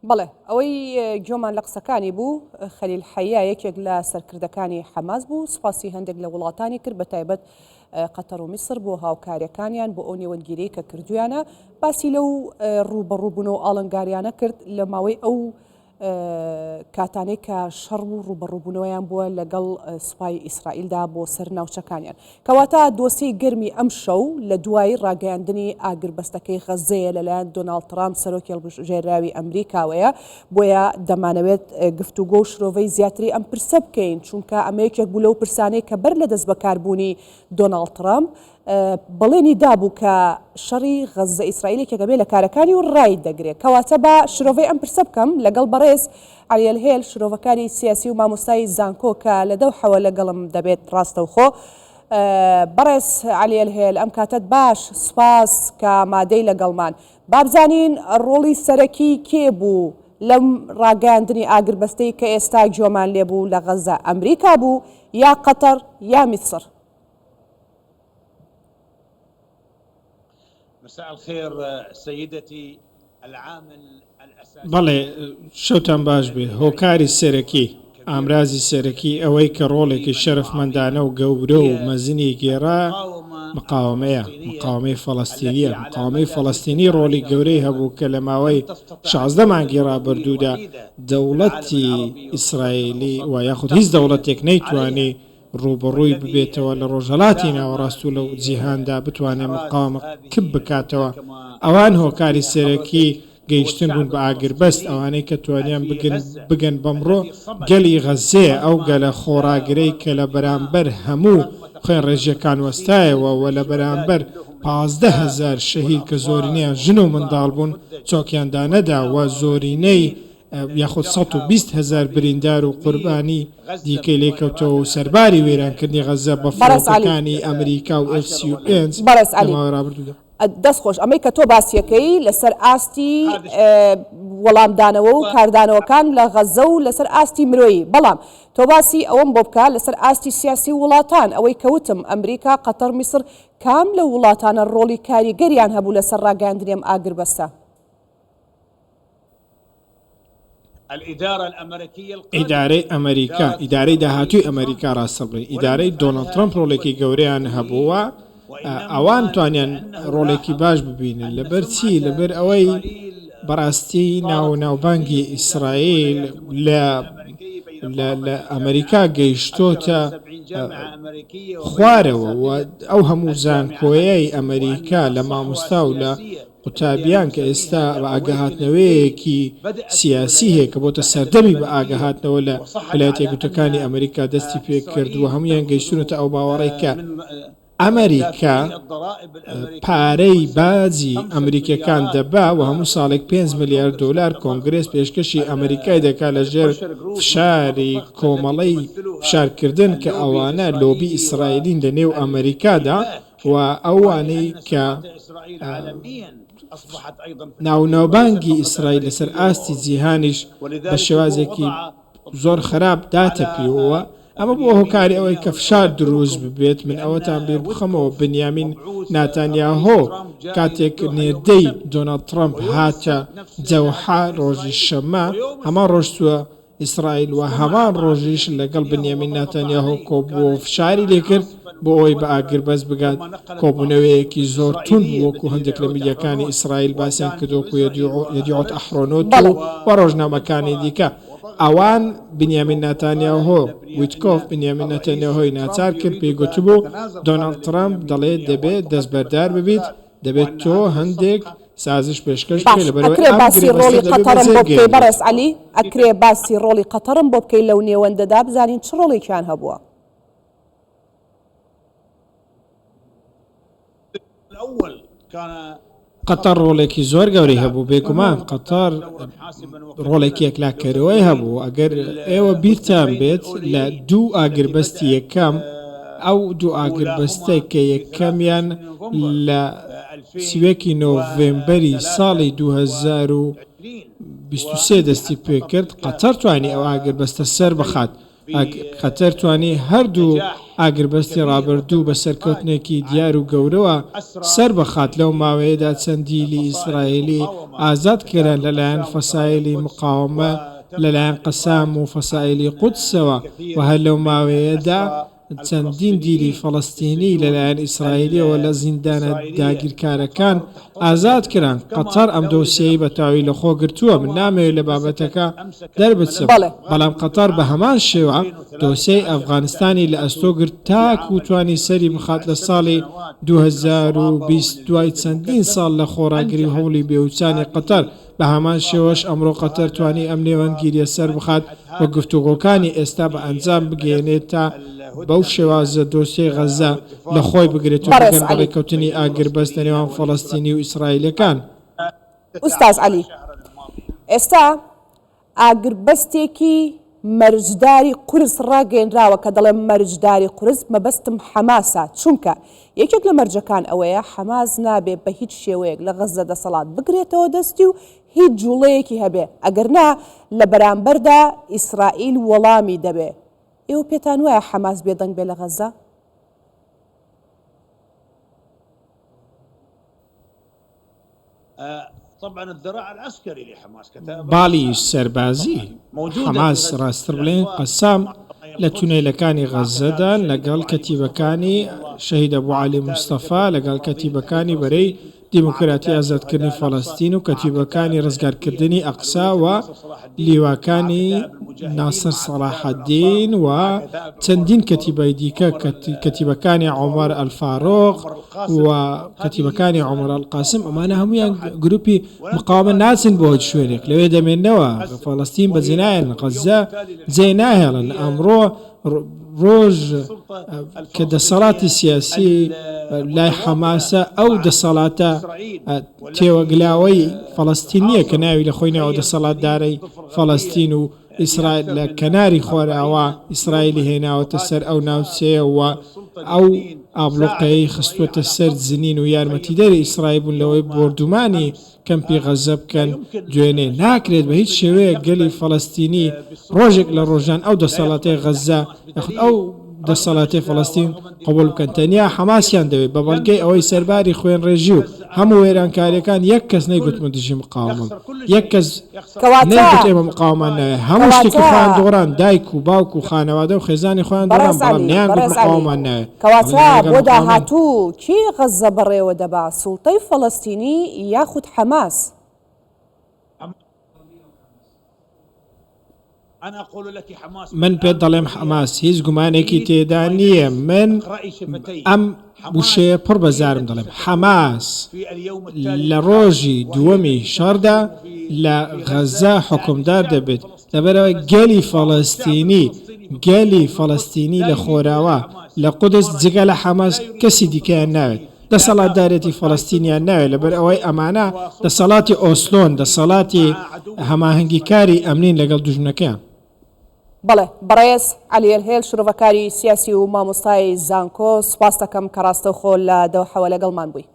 بەڵێ، ئەوەی گوێمان لە قسەکانی بوو، خەلیل حەیە یەکێک لە سەرکردەکانی حەماس بوو، سوپاسی هەندێک لە وڵاتانی کرد بەتایبەت قەتەر و میسر بۆ هاوکاریەکانیان بۆ ئەو نێوەندگیریی کە کردویانە، باسی لەو ڕووبەڕووبوونەوە ئاڵنگاریانە کرد لە ماوەی ئەو کاتانەی کە شەڕ و ڕووبەڕووبوونەوەیان بووە لەگەڵ سوپای ئیسرائیلدا بۆ سەر ناوچەکانیان. کەواتە دۆسیەی گەرمی ئەمشەو لە دوای ڕاگەیاندنی ئاگربەستەکەی غەززەیە لەلایەن دۆناڵد ترامپ سەرۆکی هەڵبژێراوی ئەمریکاوەیە، بۆیە دەمانەوێت گفتوگۆ و شرۆڤەی زیاتری ئەم پرسە بکەین، چونکە ئەمە یەکێک بوو لەو پرسانەی کە بەر لە دەستبەکاربوونی دۆناڵد ترامپ بەڵێنی دابوو کە شەڕی غەززە ئیسرائیل یەکێک ئەبێ لە کارەکانی و ڕای دەگرێ. کەواتە با شرۆڤەی ئەم پرسە بکەم لەگەڵ بەڕێز عەلی ئەلهێل شرۆڤەکاری سیاسی و مامۆستای زانکۆ کە لە دەوحەوە لەگەڵم دەبێت ڕاستەوخۆ. بەڕێز عەلی ئەلهێل ئەم کاتەت باش سوپاس کە ئامادەی لەگەڵمان. با بزانین ڕۆڵی سەرەکی کێ بوو لەم ڕاگەیاندنی ئاگربەستەی کە ئێستا گوێمان لێ بوو لە غەززە ئەمریکا بوو یا قەتەر یا میسر؟ مساء الخير سيدتي العامل الاساسي. بەڵێ شەوتان باش بێ هۆکاری سەرەکی ئامرازی سەرەکی ئەوەی کە ڕۆڵێکی شەرەفمەندانە و گەورە و مەزنی گێڕا مقاوەمەیە مقاوەمەی فەڵەستینیە مقاوەمەی فەڵەستینی ڕۆڵی گەورەی هەبوو کە لە ماوەی 16 مانگی ڕابردوودا دەوڵەتی ئیسرائیلی و یاخود هیچ دەوڵەتێک نەیتوانی ڕووبەڕووی ببێتەوە لە ڕۆژهەڵاتی ناوەڕاست و لە جیهاندا بتوانێت مقاومە کپ بکاتەوە، ئەوان هۆکاری سەرەکی گەیشتن بوون بە ئاگربەست، ئەوانەی کە توانیان بگن بگەن بەمڕۆ گەلی غەززەیە، ئەو گەلە خۆڕاگرەی کە لە بەرامبەر هەموو خوێنڕێژیەکان وەستایەوە و لە بەرامبەر 15,000 شەهید کە زۆرینەیان ژن و منداڵ بوون چۆکیان دانەدا و زۆرینەی یاخود 120,000 بریندار و قوربانی دیکەی لێکەوتەوە و سەرباری وێرانکردنی غەززە بە بەڕێز عەلی. فڕۆکەکانی ئەمریکا و ئێف 35 بەڕێز لە عەلی ماوەی ڕابردوودا. دەست خۆش ئەمەی کە تۆ باسیەکەی لەسەر ئاستی وەڵامدانەوە و کاردانەوەکان لە غەززە و لەسەر ئاستی مرۆیی بەڵام تۆ باسی ئەوەم بۆ بکە لەسەر ئاستی سیاسی و وڵاتان ئەوەی کە وتم ئەمریکا قەتەر میسر کام لەو وڵاتانە ڕۆڵی کاریگەریان هەبوو لەسەر ڕاگەیاندنی ئەم ئاگربەستە؟ ئیدارەی ئەمەریکا، ئیدارەی داهاتووی ئەمەریکا ڕاستە بڵێین، ئیدارەی دۆناڵد ترەمپ ڕۆڵێکی گەورەیان هەبوو و ئەوان توانیان ڕۆڵێکی باش ببینن. لەبەر چی؟ لەبەر ئەوەی بەڕاستی ناو و ناوبانگی ئیسرائیل لە لە ئەمەریکا گەیشتۆتە خوارەوە و ئەو هەموو زانکۆیەی ئەمەریکا لە مامۆستا و لە قوتابیان کە ئێستا بە ئاگاهاتنەوەیەکی سیاسی هەیە کە بۆتە سەردەمی بە ئاگاهاتنەوە لە ویلایەتە یەکگرتووەکانی ئەمریکا دەستی پێکردووە هەموویان گەیشتوونەتە ئەو باوەڕەی کە ئەمریکا پارەی باجی ئەمریکیەکان دەبا و هەموو ساڵێک 5 ملیار دۆلار کۆنگرێس پێشکەشی ئەمریکای دەکات لە ژێر فشاری کۆمەڵەی فشارکردن کە ئەوانە لۆبی ئیسرائیلین لە نێو ئەمریکادا و ئەوانەی کە ناوناوبانگی ئیسرائیل لەسەر ئاستی جیهانیش بە شێوازێکی زۆر خراپ داتەپیوە، ئەمە بووە هۆکاری ئەوەی کە فشار دروست ببێت، من ئەوەتان بیر بخەمەوە بنیامین ناتانیاهۆ کاتێک نێردەی دۆناڵد ترەمپ هاتە دەوحە ڕۆژی شەممە هەمان ڕۆژ چووە ئیسرائیل و هەمان ڕۆژیش لەگەڵ بنیامین ناتانیاهۆ کۆبووەوە و فشاری لێکرد بۆ ئەوەی بە ئاگربەست بگات، کۆبوونەوەیەکی زۆر توند بوو وەکو هەندێک لە میدیاکانی ئیسرائیل باسیان کرد وەکو یەدیعۆت ئەحرۆنۆت و و ڕۆژنامەکانی دیکە. ئەوان بنیامین ناتانیاهۆ، ویتکۆف بنیامین ناتانیاهۆی ناچار کرد پێی گوتبوو دۆناڵد ترەمپ دەڵێت دەبێت دەستبەردار ببیت، دەبێت تۆ هەندێک سازش پێشکەش باش بکەی لەبەرئەوەی ئەکرێ ئەم باسی گرێبەستە ڕۆڵی دەبێ قەتەڕم بەجێ بۆ بکەی بگەیەنرێت. بەڕێز عەلی؟ ئەکرێ باسی ڕۆڵی قەتەڕم بۆ بکەی لەو نێوەندەدا بزانین چ ڕۆڵێکیان هەبووە؟ قەتەڕ ڕۆڵێکی زۆر گەورەی هەبوو، بێگومان قەتەڕ ڕۆڵێکی یەکلاکەرەوەی هەبوو، ئەگەر ئێوە بیرتان بێت لە دوو ئاگربەستی یەکەم، ئەو دوو ئاگربەستەی کە یەکەمیان لە 31 ی نۆڤێمبەری ساڵی 2023 دەستی پێکرد، قەتەر توانی ئەو ئاگربەستە سەربخات. قەتەر توانی هەردوو ئاگربەستی ڕابردوو بە سەرکەوتنێکی دیار و گەورەوە سەربخات، لەو ماوەیەدا چەند دیلی ئیسرائیلی ئازاد کران لەلایەن فەسایلی مقاوەمە لەلایەن قەسام و فەسائیلی قودسەوە و هەر لەو ماوەیەدا چەندین دیلی فەڵەستینی لەلایەن ئیسرائیلیەوە لە زیندانە داگیرکارەکان ئازاد کران، قەتەر ئەم دۆسیەی بە تەواوی لەخۆ گرتووە، من نامەوێت لە بابەتەکە دەربچم، بەڵام قەتەر بە هەمان شێوە دۆسیەی ئەفغانستانی لە ئەستۆ گرت تاکو توانی سەری بخات لە ساڵی 2020 دوای چەندین ساڵ لە خۆڕاگری و هەوڵی بێوچانی قەتەر بە هەمان شێوەش ئەمڕۆ قەتەر توانی ئەم نێوەندگیرییە سەربخات و گفتوگۆکانی ئێستا بە ئەنجام بگەیەنێت تا بەو شێوازە دۆسیەی غەززە لە خۆی بگرێت و بەڕێز بگەن بە عەلی. ڕێککەوتنی ئاگربەست لە نێوان فەڵەستینی و ئیسرائیلییەکان. ئوستاز عەلی، ئێستا ئاگربەستێکی مەرجداری قورس ڕاگەیەنراوە، کە دەڵێم مەرجداری قورس مەبەستم حەماسە، چونکە یەکێک لە مەرجەکان ئەوەیە حەماس نابێ بە هیچ شێوەیەک لە غەززە دەسەڵات بگرێتەوە دەستی و هیچ جوڵەیەکی هەبێ، ئەگەرنا لە بەرامبەردا ئیسرائیل وەڵامی دەبێ. ئێوە پێتان وایە حەماس بێدەنگ بێ لە غەززە؟ باڵی سەربازی حەماس، ڕاستتر بڵێین قەسام، لە تونێلەکانی غەززەدان لەگەڵ کەتیبەکانی شەهید ئەبو عەلی مستەفا، لەگەڵ کەتیبەکانی بەرەی دیموکراتی ئازادکردنی فەڵەستین و کەتیبەکانی ڕزگارکردنی ئەقسا و لیواکانی ناسر سەڵاحەدین و چەندین کەتیبەی دیکە، کەتیبەکانی عومەر ئەلفارۆق و کەتیبەکانی عومەر ئەلقاسم، ئەمانە هەموویان گروپی مقاوەمە ناچن بۆ هیچ شوێنێک، لەوێ دەمێننەوە، فەڵەستین بەجێناهێڵن، غەززە جێناهێڵن، ئەمڕۆ ڕۆژ کە دەسەڵاتی سیاسی لای حەماسە، ئەو دەسەڵاتە تێوەگلاوەی فەڵەستین نییە کە ناوی لە خۆی ناوە دەسەڵاتدارەی فەڵەستین و ئیسرائیل لە کەناری خۆرئاوا ئیسرائیلی هێناوەتە سەر ئەو ناوچەیە و ئەو ئابڵوقەیەی خستووەتە سەر جنین و یارمەتیدەری ئیسرائیل بوون لەوەی بۆردومانی کەمپی غەززە بکەن دوێنێ. ناکرێت بە هیچ شێوەیەک گەلی فەڵەستینی ڕۆژێک لە ڕۆژان ئەو دەسەڵاتەی غەززە یاخود ئەو دەسەڵاتەی فەڵەستین قبوڵ بکەن. تەنیا حەماسیان دەوێت بە بەڵگەی ئەوەی سەرباری خوێنڕێژی و هەموو وێرانکارییەکان یەک کەس نەیگوت من دژی مقاوەمەم. یەک کەس کەواتە نەیگوت ئێمە مقاوەمان ناوێت. هەموو شتێکی کەواتە خۆیان دۆڕان، دایک و باوک و خانەوادە و خێزانی خۆیان دۆڕان، بەڕێز بەڵام عەلی، نەیانگوت بەڕێز عەلی، مقاوەمان ناوێت. بەڵێ کەواتە ئێمە لەگەڵ بۆ مقاوەمەین. داهاتوو کێ غەززە بەڕێوە دەبا، سوڵتەی فەڵەستینی یاخود حەماس؟ من پێت دەڵێم حەماس هیچ گومانێکی تێدا نییە، من ئەم وشەیە پڕ بە زارم دەڵێم، حەماس لە ڕۆژی دووەمی شەڕدا لە غەززە حوکمدار دەبێت، لەبەرئەوەی گەلی فەڵەستینی گەلی فەڵەستینی لە خۆراوا لە قودس جگە لە حەماس کەسی دیکەیان ناوێت. دەسەڵاتدارێتی فەڵەستینیان ناوێت لەبەر ئەوەی ئەمانە دەسەڵاتی ئۆسلۆن، دەسەڵاتی هەماهەنگیکاری ئەمنین لەگەڵ دوژمنەکەیان. بەڵێ بەڕێز عەلی ئەلهێل شرۆڤەکاری سیاسی و مامۆستای زانکۆ سوپاستەکەم کە ڕاستەوخۆ لە دەوحەوە لەگەڵمان بووی.